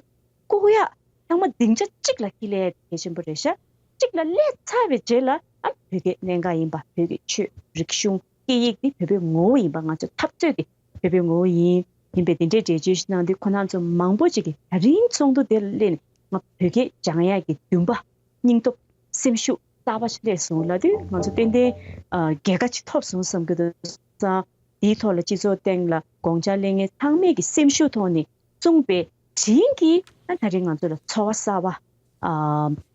བཀུག་ཡ་ཚང་མ་སྡིངས་ཆ་གཅིག་ལ་འཁྱེར་སླེབས་ཡ་དེ་གལ་ཆེན་པོ་རེད་ཤག་གཅིག་ལ་སླེབས་ཚར་བའི་རྗེས་ལ་ཨ་བོད་སྐད་གནད་འགག་ཡིན་པ། བོད་ཀྱི་ཆོས་རིག་གཞུང་སྐད་ཡིག་འདི་བོད་པའི་ངོ་བོ་ཡིན་པ། ང་ཚོའི་འཐབ་རྩོད་འདི་བོད་པའི་ངོ་བོ་ཡིན། ཡིན་པས་དེ་འདྲའི་འགྲེལ་བརྗོད་ཞིག་གནང་དུས་ཁོང་རྣམ་ཚོ་མང་པོ་ཅིག་གིས་ད་རིང་ཚོགས་འདུ་དེ་ལ་སླེབས་ནས་ བོད་སྐད་སྦྱང་ཡག་གི་འདུན་པ། སྙིང་སྟོབས། སེམས་ཤུགས་གསར་པ་ཞིག་སླེབས་སོང་ལབ་དུས། ང་ཚོ་ཏན་ཏན་ཨ་རྒྱལ་ཁ་ཅིག་ཐོབ་སོང་བསམ་གྱི་འདུག་ཙང་། དེའི་ཐོག་ལ་སྤྱི་ཚོགས་སྟེང་ལ་དགོངས་འཆར་གླེང་མཁན་ཚང་མས་ཀྱི་སེམས་ཤུགས་ཐོག་ནས་བཙུགས་པའི་དྲིན་གྱིས། ཨ་ད་རེས་ང་ཚོ་ལ་ཚོར་བ་གསར་པ། ཨ་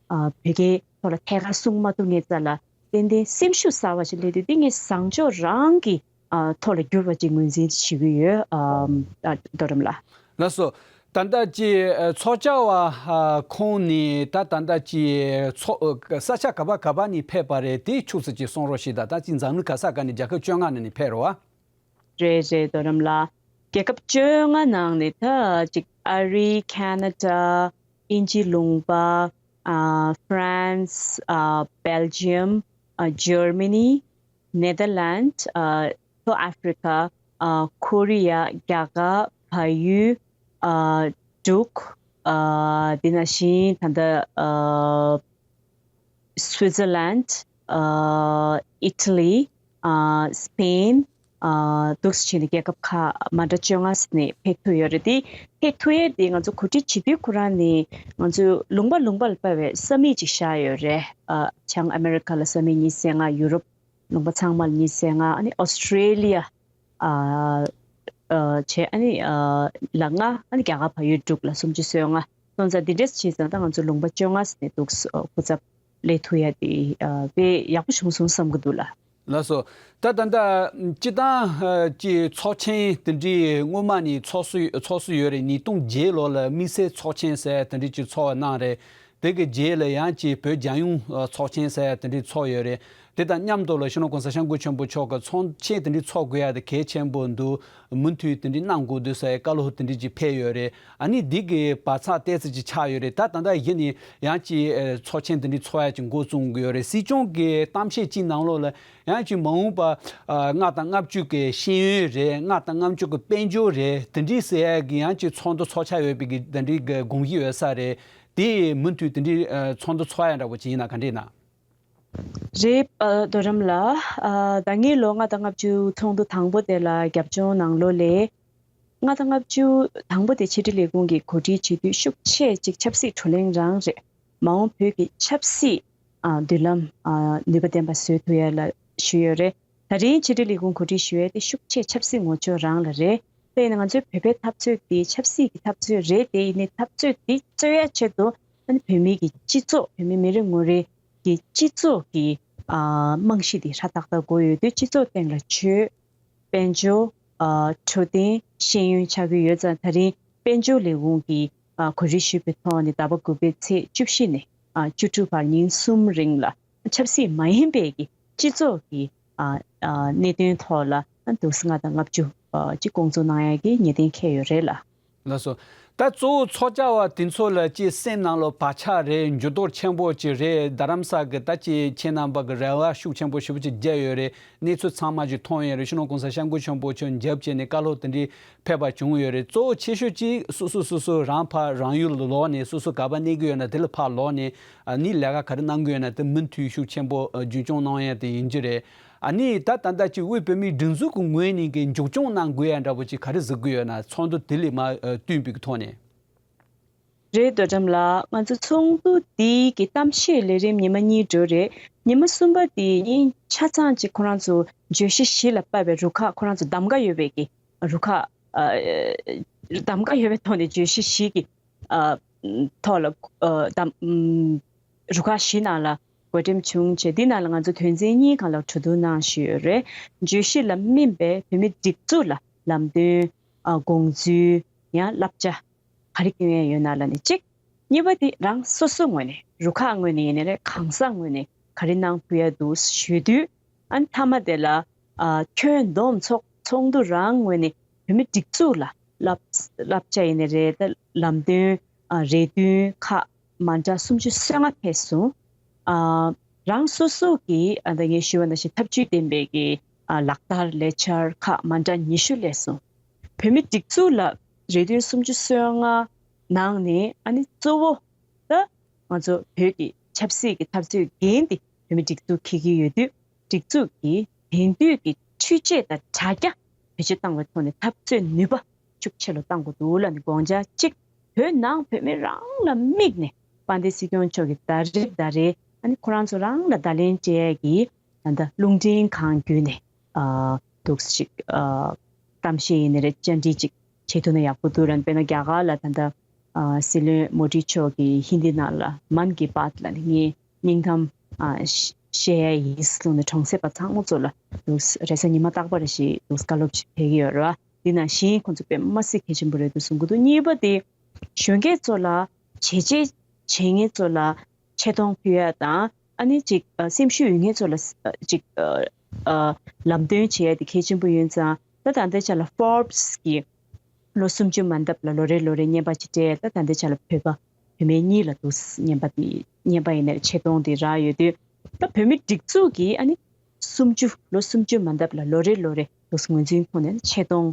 ཨ་བོད་སྐད་ཐོག་ལ་ཐད་ཀར་གསུང་མ་ཐུབ་མཁན་རྩ་ལ། ཏན་ཏན་སེམས་ཤུགས་གསར་པ་ཞིག་སླེབས་དུས། འདི་ངས་བཟང་ཕྱོགས་རང་གི་ཨ་ཐོག་ལ་འགྱུར་བ་ཅིག་ངོས་འཛིན་བྱེད་ཀྱི་ཡོད། ཨ་ཨ་རྡོ་རམ་ལགས། ལགས་སོ། ད་ལྟ་ཅིག་ཚོགས་བཅར་བ་ཁོང་ནི་ད་ད་ལྟ་ཅིག་ཚོགས་ས་ཆ་ག་པ་ག་པ་ནས་ཕེབས་པ་རེད། དེ་ཕྱོགས་སུ་ཅིག་གསུང་རོགས་ཞེས། ད་ད་ཅིག་འཛམ་གླིང་ག་ས་ག་ནས། རྒྱལ་ཁབ་བཅོ་ལྔ་ནང་ནས་ཕེབས་རེད་བ། རེད་རེད། རྡོ་རམ་ལགས། རྒྱལ་ཁབ་བཅོ་ལྔ་ནང་ནས་ད་ཅིག་ཨ་རི། ཁེ་ན་ཌ། དབྱིན་ཇི་ལུང་པ། ཨ་ཧྥ་རན་སི། ཨ་སྦེལ་ཇི་ཡམ། ཨ་ཇར་མ་ནི། ནེ་དར་ལེན་ཌི། ཨ་ལྷོ་ཨ་ཧྥི་རི་ཀ། ཨ་ཁོ་རི་ཡ། རྒྱ་གར། བལ་ཡུལ། ཨ་འབྲུག། ཨ་དེ་ནང་བཞིན་ད་ལྟ་ཨ་སུའི་ཛར་ལེན་ཌི། ཨ་ཨི་ཊ་ལི། ཨ་སི་པེན། ཨ་འདུག་སེ་བྱས་ནས་རྒྱལ་ཁབ་ཁག་མ་འདྲ་བཅོ་ལྔ་ནས་ཕེབས་ཐུབ་ཡོད་རེད། དེ་ཕེབས་ཐུབ་ཡས་དེ་ང་ཚོ་གོ་སྒྲིག་བྱེད་དུས་ཁོ་རང་ནས་ང་ཚོས་ལུང་པ་ལུང་པ་ལ་ཕར་བསམ་ཡིག་ཅིག་བཞག་ཡོད་རེད། ཨ་བྱང་ཨ་མེ་རི་ཁ་ལ་བསམ་ཡིག་ཉི་ཤུ་རྩ་ལྔ། ཡུ་རོབ་ལུང་པ་ཚང་མ་ལ་ཉི་ཤུ་རྩ་ལྔ། ཨ་ནི་ཨོ་སི་ཊྲེ་ལི་ཡ། ཨ་ཨ་བྱས། ཨ་ནི་ཨ་ལ་ལྔ། ཨ་ནི་རྒྱ་གར་བལ་ཡུལ་དྲུག་ལ་སུམ་ཅུ་སོ་ལྔ། སོང་ཙང་འདི་འདྲས་བྱས་ཙང་། ད་ང་ཚོ་ལུང་པ་བཅོ་ལྔ་ནས་འདུག་སེ་སྐུ་ཚབ་སླེབས་ཐུབ་ཡ་དེ་ཨ་དཔེ་ཡག་པོ་བྱུང་སོང་བསམ་གྱི་འདུག་ལགས། ལགས་སོ། ད་ད་ལྟ་སྤྱིར་བཏང་ཨ་ཅིག་ཚོགས་ཆེན་དེ་འདྲའི་སྔོན་མ་ནས་ཚོགས་སྲོལ་ཚོགས་སྲོལ་ཡོད་རེད། ཉིས་སྟོང་བརྒྱད་ལོ་ལ་དམིགས་བསལ་ཚོགས་ཆེན་ཟེར་དེ་འདྲའི་ཅིག་ཚོགས་གནང་རེད། དེ་གི་རྗེས་ལ་ཡང་ཅིག་བོད་རྒྱལ་ཡོངས་ཨ་ཚོགས་ཆེན་ཟེར་དེ་འདྲའི་ཚོགས་ཡོད་རེད། དེ་དང་མཉམ་དུ་ལ་སྤྱི་ནོར་གོང་ས་སྐྱབས་མགོན་ཆེན་པོ་མཆོག་གིས་ཚོགས་ཆེན་དེ་འདྲའི་ཚོགས་དགོས་ཡ་དེ་གལ་ཆེན་པོ་འདུག་མུ་མཐུད་དེ་འདྲའི་གནང་དགོས་འདུག་ཟེར་བཀའ་སློབ་དེ་འདྲའི་ཅིག་ཕེབས་ཡོད་རེད། ཨ་ནི་འདི་གི་བག་ཆགས་ཏོག་ཙམ་ཅིག་ཆགས་ཡོད་རེད། ད་ད་ལྟ་གཞི་ནས་ཡང་ཅིག་ཨ་ཚོགས་ཆེན་དེ་འདྲའི་ཚོགས་ཡ་ཅིག་འགོ་བཙུགས་ཀྱི་ཡོད་རེད། སྲིད་སྐྱོང་གི་གཏམ་བཤད་ཅིག་ནང་ལོགས་ལ་ཡང་ཅིག་མ་འོངས་པ་ཨ་ལྔ་དང་ལྔ་བཅུ་གི་ཤེས་ཡོན་རེད། ལྔ་དང་ལྔ་བཅུ་གི་དཔལ་འབྱོར་རེད། དེ་འདྲའི་ཟེར་ཡ་གི་ཡང་ཅིག་ཚོགས་འདུ་ཚོགས་འཆར་ཡོད་པའི་གི་དེ་འདྲའི་གི་དགོངས་གཞི་ཡོད་ས་རེད། དེ་མུ་མཐུད་དེ་འདྲའི་ཨ་ཚོགས་འདུ་ཚོགས་ཡ་འདྲ་པོ་ཅིག་ཡིན་ན་ག་འདྲ་ཡིན་ན། རེད། ཨ་རྡོ་རམ་ལགས། ཨ་ད་སྔོན་ལོ་ལྔ་དང་ལྔ་བཅུ་ཚོགས་འདུ་དང་པོ་དེ་ལ་རྒྱབ་ལྗོངས་ནང་ལོགས་ལ། ལྔ་དང་ལྔ་བཅུ་དང་པོ་དེ་ཕྱི་དྲིལ་ལས་ཁུངས་ཀྱིས་གོ་སྒྲིག་བྱེད་དུས་ཤུགས་ཆེ་ཅིག་ཆབ་སྲིད་བགྲོ་གླེང་རང་རེད། མ་འོངས་བོད་ཀྱི་ཆབ་སྲིད་ཨ་མདུན་ལམ་ཨ་ནུས་པ་ལྡན་པ་བཟོ་ཐུབ་ཡ་ལ་ཞུས་ཡོད་རེད། ད་རིང་ཕྱི་དྲིལ་ལས་ཁུངས་གོ་སྒྲིག་ཞུ་ཡས་དེ་ཤུགས་ཆེ་ཆབ་སྲིད་ངོ་ཕྱོགས་རང་ལ་རེད། དེ་ཡིན་ན་ང་ཚོའི་བོད་པའི་འཐབ་རྩོད་དེ་ཆབ་སྲིད་ཀྱི་འཐབ་རྩོད་རེད། དེ་ཡིན་ནའི་འཐབ་རྩོད་དེ་རྩོད་ཡ་ཆེད་དུ་ཨ་ནི་བོད་མི་གི་སྤྱི་ཚོགས། བོད་མི་མི་རེ་ངོ་རེ་གི་སྤྱི་ཚོགས་ཀྱི་ཨ་རྨང་གཞི་དེ་ཧྲ་ཏག་ཏག་དགོས་ཡོད་དུས། སྤྱི་ཚོགས་སྟེང་ལ་ཆོས། དཔལ་འབྱོར། ཨ་འཕྲོད་བསྟེན། ཤེས་ཡོན་ཆགས་ཀྱི་ཡོད་ཙང་། ད་རིང་དཔལ་འབྱོར་ལས་ཁུངས་ཀྱིས་ཨ་གོ་སྒྲིག་ཞུས་པའི་ཐོག་ནས་ཟླ་བ་དགུ་པའི་ཚེས་བཅུ་བཞི་ནས་ཨ་བཅུ་དྲུག་བར་ཉིན་གསུམ་རིང་ལ་ཆབ་སྲིད་མ་ཡིན་པའི་གི་སྤྱི་ཚོགས་ཀྱི་ཨ་ཨ་གནད་དོན་ཐོག་ལ་ཨ་འདུག་སེ་ལྔ་དང་ལྔ་བཅུ་ཨ་ཅིག་སྐོང་ཚོགས་གནང་ཡ་གི་ཉེས་དོན་འཁེལ་ཡོད་རེད་ལགས། ལགས་སོ། ད་གཙོ་བོ་ཚོགས་བཅར་བ་དེ་ཚོ་ལ་ཅིག་སེམས་ནང་ལ་བག་ཆགས་རེད། འགྱུར་ལྡོག་ཆེན་པོ་ཅིག་རེད། རྡ་རམ་ས་གི་ད་ཅིག་ཁྱེད་རྣམ་པ་གི་རེ་བ་ཤུགས་ཆེན་པོ་ཞེ་པོ་ཅིག་བརྒྱབ་ཡོད་རེད། གནས་ཚུལ་ཚང་མ་ཅིག་མཐོང་ཡོད་རེད། སྤྱི་ནོར་གོང་ས་སྐྱབས་མགོན་ཆེན་པོ་མཆོག་མཇལ་བྱས་ནས་བཀའ་སློབ་དེ་འདྲའི་ཕེབས་པ་བྱུང་ཡོད་རེད། གཙོ་བོ་ཆེ་ཤོས་ཅིག་སོ་སོ་སོ་སོ་རང་ཕར་རང་ཡུལ་ལ་ལོག་ནས། སོ་སོ་ག་པར་གནས་ཀྱི་ཡོད་ན་དེ་ལ་ཕར་ལོག་ནས། ཨ་ནི་ལས་ཀ་ག་རེ་གནང་གི་ཡོད་ན་དེ་མུ་མཐུད་ཤུགས་ཆེན་པོ་ཨ་རྒྱུན་སྐྱོང་གནང་ཡ་དེ་ཡིན་གྱི་རེད། ཨ་ནི་ད་ད་ལྟ་ཅིག་དབུས་བོད་མིའི་སྒྲིག་འཛུགས་ཀྱི་ངོས་ནས་གི་མཇུག་སྐྱོང་གནང་དགོས་ཡ་འདྲ་པོ་ཅིག་ག་རེ་གཟིགས་ཀྱི་ཡོད་ན། ཚོགས་འདུ་དེ་ལས་མར་ཨ་བསྟུན་པའི་གི་ཐོག་ནས། རེད། རྡོ་གྲམ་ལགས། ང་ཚོ་ཚོགས་འདུ་འདི་གི་གཏམ་བཤད་ལས་རིམ་ཉི་མ་གཉིས་འགྲོ་རེད། ཉི་མ་གསུམ་པ་དེ་ཉིན་ཆ་ཚང་ཅིག་ཁོ་རང་ཚོ་བརྗོད་གཞི་བཞི་ལ་དཔག་པའི་རུ་ཁག་ཁོ་རང་ཚོ་གདམ་ག་ཡོད་པའི་གི་རུ་ཁག་ཨ་གདམ་ག་ཡོད་པའི་ཐོག་ནས་བརྗོད་གཞི་བཞི་གི་ཨ་ཐོག་ལ་ཨ་གདམ་རུ་ཁག་བཞི་ནང་ལ་བགོ་འགྲེམས་བྱུང་བྱས། འདི་ནང་ལ་ང་ཚོ་དོན་ཚན་གཉིས་སྒང་ལ་གྲོས་བསྡུར་གནང་བཞིན་ཡོད་རེད། བརྗོད་གཞི་ལ་སྨིན་པའི་བོད་མི་སྒྲིག་འཛུགས་ལ་ལམ་སྟོན། ཨ་དགོངས་ཚུལ། ཡང་བསླབ་བྱ་ག་རེ་སྐྱོན་ཡས་ཡོད་ན་ལབ་ནས་གཅིག་གཉིས་པ་དེ་རང་སོ་སོའི་ངོས་ནས། རུ་ཁག་ངོས་ནས་ཡིན་ནའི་རེད། གང་ཟག་ངོས་ནས་ག་རེ་གནང་ཕོད་ཡ་འདུག་ཞུ་དུས། ཨ་ནི་མཐའ་མ་དེ་ལ་ཨ་ཁྱོན་བསྡོམས་ཚོགས་ཚོགས་འདུ་རང་ངོས་ནས་བོད་མི་སྒྲིག་འཛུགས་ལ་བསླབ་བསླབ་བྱ་ཡིན་ནའི་རེད། ད་ལམ་སྟོན། ཨ་རེ་འདུན་ཁག་མ་འདྲ་སུམ་ཅུ་སོ་ལྔ་ཕེབས་སོང་། ཨ་རང་སོ་སོ་གི་ཨ་ད་ངས་ཞུས་པ་ནང་བཞིན་ཐབས་ཇུས་ལྡན་པའི་གི་ཨ་ལག་བསྟར་ལས་འཆར་ཁག་མ་འདྲ་ཉི་ཤུ་སླེབས་སོང་། བོད་མི་སྒྲིག་འཛུགས་ལ་རེ་འདུན་སུམ་ཅུ་སོ་ལྔ་ནང་ནས། ཨ་ནི་གཙོ་བོ་ད་ང་ཚོ་བོད་ཀྱི་ཆབ་སྲིད་ཀྱི་འཐབ་རྩོད་འགན་དེ་བོད་མི་སྒྲིག་འཛུགས་འཁྱེར་གྱི་ཡོད་དུས། སྒྲིག་འཛུགས་ཀྱིས་དེང་དུས་ཀྱི་འཕྲུལ་ཆས་དང་དྲ་རྒྱ་བེད་སྤྱོད་བཏང་བའི་ཐོག་ནས་འཐབ་རྩོད་ནུས་པ་ཤུགས་ཆེ་རུ་གཏང་དགོས་འདུག་ལབ་ནས་དགོངས་འཆར་གཅིག་བོད་ནང་བོད་མི་རང་ལ་དམིགས་ནས་དཔལ་ལྡན་སྲིད་སྐྱོང་མཆོག་གིས་ཟླ་རེ་ཟླ་རེ་ཨ་ནི་ཁོ་རང་ཚོ་རང་ལ་བརྡ་ལན་སྤྲད་ཡས་ཀྱི་ད་ལྟ་རླུང་འཕྲིན་ཁང་བརྒྱུད་ནས་ཨ་འདུག་ཅིག་ཨ་གཏམ་བཤད་ཡིན་ནི་རེད། བཅར་འདྲི་ཅིག་བྱེད་ཐུབ་ན་ཡག་པོ་འདུག་ར། དཔེར་ན་རྒྱ་གར་ལ་ད་ལྟ་ཨ་སྲིད་བློན་མོ་ཌི་མཆོག་གིས་ཧིན་དི་ནང་ལ་མན་གི་པཱད་ལ་ནི་ངའི་སྙིང་གཏམ་ཨ་བཤད་ཡས་ཡིན་གསུངས་ནས་གྲོང་གསེབ་པ་ཚང་མ་ཚོ་ལ་འདུག་རེས་གཟའ་ཉི་མ་རྟག་པ་རེ་བཞིན་འདུག་བཀའ་སློབ་ཅིག་ཕེབས་ཀྱི་ཡོད་ར། འདི་ནང་བཞིན་ཁོང་ཚོ་དཔེ་མ་སྲིད་གལ་ཆེན་པོ་རེད་འདུག་གསུང་གི་འདུག་གཉིས་པ་དེ་གཞོན་སྐྱེས་ཚོ་ལ་བྱས་རྗེས་བྱེད་མཁན་ཚོ་ལ་ཆེ་མཐོང་ཕུལ་ཡ་དང་ཨ་ནི་ཅིག་ཨ་སེམས་ཤུགས་ཡོད་མཁན་ཚོ་ལ་ཨ་ཅིག་ཨ་ཨ་ལམ་སྟོན་བྱེད་ཡ་དེ་གལ་ཆེན་པོ་ཡིན་ཙང་། ད་ད་ལྟའི་ཆ་ལ་Forbes་གི་ལོ་སུམ་ཅུ་མན་འདབས་ལ་ལོ་རེ་ལོ་རེ་རྔན་པ་ཅིག་སྤྲད། ད་ད་ལྟའི་ཆ་ལ་བོད་པ་བུད་མེད་གཉིས་ལ་འདུག་རྔན་པ་དེ་རྔན་པ་ཡིན་ནའི་ཆེ་མཐོང་དེ་རག་ཡོད་དུས། ད་བོད་མི་སྒྲིག་འཛུགས་ཀྱིས་ཨ་ནི་སུམ་ཅུ་ལོ་སུམ་ཅུ་མན་འདབས་ལ་ལོ་རེ་ལོ་རེ་འདུག་ངོས་འཛིན་ཐོག་ནས་ཆེ་མཐོང་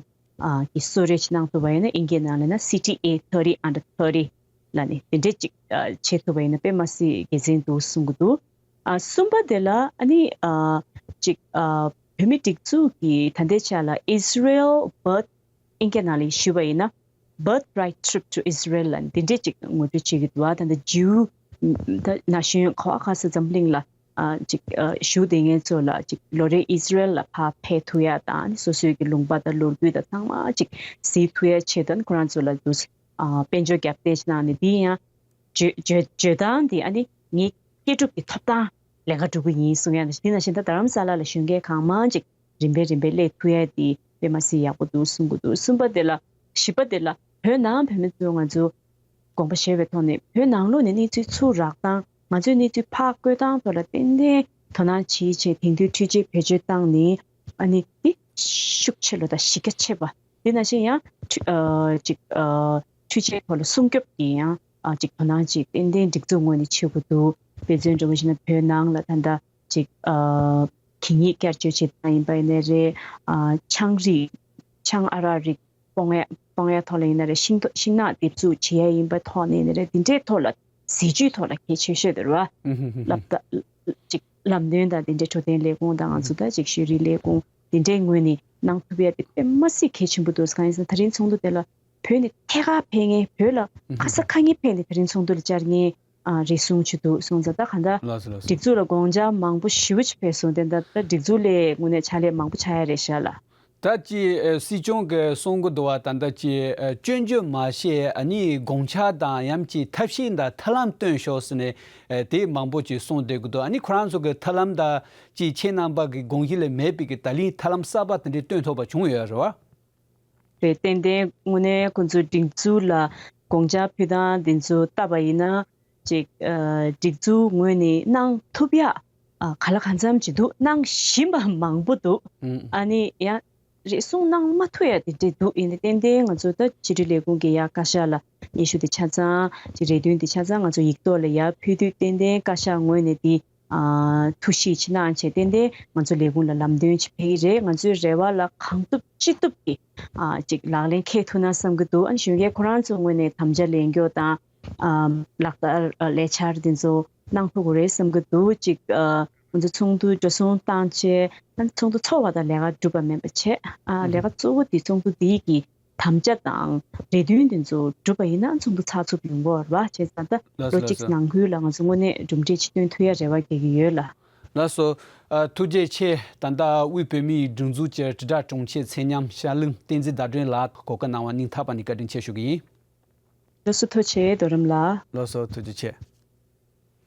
ཨ་གི་གསོལ་རས་ཅིག་གནང་ཐུབ་པ་ཡིན་ན། ཨིན་སྐད་ནང་ལབ་ན་C T A thirty under thirty་ལབ་ནས་དེ་འདྲས་ཅིག་ཨ་བྱེད་ཐུབ་པ་ཡིན་ན་དཔེ་མ་སྲིད་དགེ་མཚན་འདུག་གསུང་གི་འདུག་ཨ་གསུམ་པ་དེ་ལ་ཨ་ནི་ཨ་ཅིག་ཨ་བོད་མི་སྒྲིག་འཛུགས་ཀྱི་ད་ལྟའི་ཆ་ལ་Israel Birth། ཨིན་སྐད་ནང་ལ་ཞུས་པ་ཡིན་ན་Birthright Trip to Israel་ལ་འདི་འདྲས་ཅིག་ངོ་སྤྲོད་བྱེད་ཀྱི་འདུག་ཨ་ད་ལྟ་ཇིའུ་ད་ན་གཞོན་ག་བ་ག་ས་འཛམ་གླིང་ལ་ཨ་ཅིག་ཨ་བཞུགས་བསྡད་མཁན་ཚོ་ལ་ཅིག་ལོ་རེ་ཨིས་ར་ཨེལ་ལ་ཕར་ཕེབས་ཐུབ་ཡ་དང་། སོ་སོའི་གི་ལུང་པ་དང་ལོ་རྒྱུས་དང་ཚང་མ་ཅིག་གཟིགས་ཐུབ་ཡ་ཆེད་དུ་ཁོ་རང་ཚོ་ལ་འདུག་ཨ་དཔལ་འབྱོར་རྒྱབ་སྐྱོར་ཅིག་གནང་ནས། འདི་ཡང་བརྗོད་བརྗོད་བརྗོད་སྟངས་འདི་ཨ་ནི་ངའི་མཁས་གྲུབ་ཀྱི་ཐོབ་ཐང་ལས་ཀ་སྒྲུབ་ཀྱི་ཡིན་གསུང་ཡ་ནི། འདི་ནང་བཞིན་ད་རྡ་རམ་ས་ལ་ལ་གཞོན་སྐྱེས་གང་མང་ཅིག་རིམ་པས་རིམ་པས་སླེབས་ཐུབ་ཡ་འདི་དཔེ་མ་སྲིད་ཡག་པོ་འདུག་གསུང་གི་འདུག་གསུམ་པ་དེ་ལ། བཞི་པ་དེ་ལ་བོད་ནང་བོད་མི་ཚོས་ང་ཚོ་དགོངས་པ་བཞེས་པའི་ཐོག་ནས་བོད་ནང་ལོགས་ནས་གནས་ཚུལ་ཚུར་རག་སྟངས། ང་ཚོས་གནས་ཚུལ་ཕར་བཀོད་སྟངས་ཐོག་ལ་ཏན་ཏན་དོ་སྣང་བྱེད་ཆེད་དེང་དུས་འཕྲུལ་ཆས་བེད་སྤྱོད་བཏང་ནས་ཨ་ནི་འདི་ཤུགས་ཆེ་ལོ་དང་གཞི་རྒྱ་ཆེ་བ། དེ་ནང་བཞིན་ཡང་འཕྲུལ་ཨ་ཅིག་ཨ་འཕྲུལ་ཆས་ཐོག་ལ་སྲུང་སྐྱོབ་ཀྱི་ཡང་ཨ་ཅིག་དོ་སྣང་ཅིག་ཏན་ཏན་སྒྲིག་འཛུགས་ངོས་ནས་བྱེད་དགོས་འདུག་དཔེ་མཚོན་འདྲ་བོ་བྱས་ན་བོད་ནང་ལ་ད་ལྟ་ཅིག་ཨ་གད་སྙིགས་བསྐྱར་སྤྱོད་བྱེད་སྟངས་ཡིན་པ་ཡིན་ནའི་རེད། ཨ་ཆང་རིགས་ཆང་ཨ་རག་རིགས་སྤོང་ཡ་སྤོང་ཡ་ཐོག་ལ་ཡིན་ན་རེད། ཤིང་ཐོག་ཤིང་ནགས་འདེབས་འཛུགས་བྱེད་ཡ་ཡིན་པ་ཐོག་ནས་ཡིན་ན་རེད། འདི་འདྲའི་ཐོག་ལ་ཟས་བཅུད་ཐོག་ལ་གལ་ཆེ་ཤོས་དེ་རེད་བ། ལབ་ད་ཅིག་ལམ་སྟོན་དང་དེ་འདྲའི་འཕྲོད་བསྟེན་ལས་ཁུངས་དང་ང་ཚོ་ད་ཅིག་ཤེས་རིག་ལས་ཁུངས་དེ་འདྲའི་ངོས་ནས་གནང་ཐུབ་ཡ་དེ་དཔེ་མ་སྲིད་གལ་ཆེན་པོ་འདུག་གང་ཡིན་ཟེར་ན་ད་རིང་ཚོགས་འདུ་དེ་ལ་བོད་ནས་ཐད་ཀར་ཕེབས་མཁན་བོད་ལ་ཁ་ས་ཁ་ཉིན་ཕེབས་ནས་ད་རིང་ཚོགས་འདུ་ལ་བཅར་མཁན་ཨ་རེ་ཟུང་ཅིག་འདུག་སོང་ཙང་ད་གང་ལྟར་ལགས་སོ་ལགས་སོ། སྒྲིག་འཛུགས་ལ་དགོངས་འཆར་མང་པོ་ཞེ་པོ་ཅིག་ཕེབས་སོང་། དེ་འདྲ་ད་སྒྲིག་འཛུགས་ལས་ངོས་ནས་ཕྱག་ལས་མང་པོ་ཆགས་ཡ་རེད་ཤག་ལགས། ད་ཅི་ཨ་སྲིད་སྐྱོང་གིས་གསུང་གི་འདུག་བ། ད་ལྟ་ཅི་ཨ་སྐྱོན་བརྗོད་མ་བྱེད། ཨ་ནི་དགོངས་འཆར་དང་ཡང་ཅིག་ཐབས་ཤེས་དང་ཐབས་ལམ་སྟོན་ཤོག་ཟེར་ནས་ཨ་དེ་མང་པོ་ཅིག་གསུངས་བསྡད་ཀྱི་འདུག་ཨ་ནི་ཁོ་རང་ཚོ་གི་ཐབས་ལམ་དང་ཅིག་ཁྱེད་རྣམ་པ་གི་དགོངས་གཞི་ལ་མེད་པའི་གི་ད་ལན་ཐབས་ལམ་གསར་པ་དེ་འདྲས་སྟོན་ཐུབ་པ་བྱུང་ཡོད་རེད་བ། རེད། ཏན་ཏན་དངོས་གནས་ཁོང་ཚོའི་སྒྲིག་འཛུགས་ལ་དགོངས་འཆར་ཕུལ་སྟངས་འདི་ཚོ་བལྟས་པ་ཡིན་ན་ཅིག་ཨ་སྒྲིག་འཛུགས་ངོས་ནས་གནང་ཐུབ་ཡ་ཨ་ག་ལ་གང་འཚམ་ཅིག་འདུག་གནང་བཞིན་པ་མང་པོ་འདུག་ཨ་ནི་ཡང་རེ་ཟུང་གནང་མ་ཐུབ་ཡ་དེ་འདྲས་འདུག་ཡིན་ནའི་ཏན་ཏན་ང་ཚོ་ད་ཕྱི་དྲིལ་ལས་ཁུངས་ཀྱི་ཡ་བཀའ་ཤག་ལ་སྙན་ཞུ་དེ་ཆ་ཚང་ཅིག་རེ་འདུན་དེ་ཆ་ཚང་ང་ཚོ་ཡིག་ཐོག་ལ་ཡར་ཕུལ་དུས་ཏན་ཏན་བཀའ་ཤག་ངོས་ནས་དེ་ཨ་ཐུགས་གཞིགས་ཅིག་གནང་བྱས་ཏན་ཏན་ང་ཚོ་ལས་ཁུངས་ལ་ལམ་སྟོན་ཅིག་ཕེབས་ཀྱི་རེད། ང་ཚོའི་རེ་བ་ལ་གང་ཐུབ་ཅི་ཐུབ་ཀྱིས་ཨ་ཅིག་ལག་ལེན་འཁེལ་ཐུབ་ན་བསམ་གྱི་འདུག་ཨ་ནི་གཞོན་སྐྱེས་ཁོ་རང་ཚོའི་ངོས་ནས་དམ་བཅའ་ལེན་རྒྱུ་དང་ཨ་ལག་བསྟར་ཨ་ལས་འཆར་དེ་ཚོ་གནང་ཐུབ་ཀྱི་རེད་བསམ་གྱི་འདུག་ཅིག་ཨ་ང་ཚོ་ཚོགས་འདུ་འགྲོ་སོང་བཏང་བྱས་ཨ་ནི་ཚོགས་འདུ་ཚོགས་པ་དང་ལས་ཀ་གྲུབ་པ་མིན་པ་བྱས། ཨ་ལས་ཀ་གཙོ་བོ་དེ་ཚོགས་འདུ་འདིའི་གི་དམ་བཅའ་དང་རེ་འདུན་དེ་ཚོ་གྲུབ་པ་ཡིན་ན་ཚོགས་འདུ་ཚགས་ཚུད་ཡོང་གི་ཡོད་རེད་བ། བྱས་ཙང་ད་ལགས་སོ་ལོ་ལགས་གཅིག་སོ། ནང་ཁུལ་ལ་ང་ཚོ་དངོས་གནས་གྲུབ་འབྲས་ཅིག་སྟོན་ཐུབ་ཡ་རེ་བ་རྒྱག་གི་ཡོད་ལགས། ལགས་སོ། ཨ་ཐུགས་རྗེ་ཆེ། ད་ལྟ་དབུས་བོད་མིའི་སྒྲིག་འཛུགས་ཀྱི་དྲིལ་བསྒྲགས་དྲུང་ཆེ་ཚེ་ཉམས་ཤར་གླིང་བསྟན་འཛིན་ཟླ་སྒྲོན་ལགས་གོ་སྐབས་གནང་བ་སྙིང་ཐག་པ་ནས་བཀའ་དྲིན་ཆེ་ཞུ་གི་ཡིན། ལགས་སོ་ཐུགས་རྗེ་ཆེ་རྡོ་རིང་ལགས། ལགས་སོ་ཐུགས་རྗེ་ཆེ།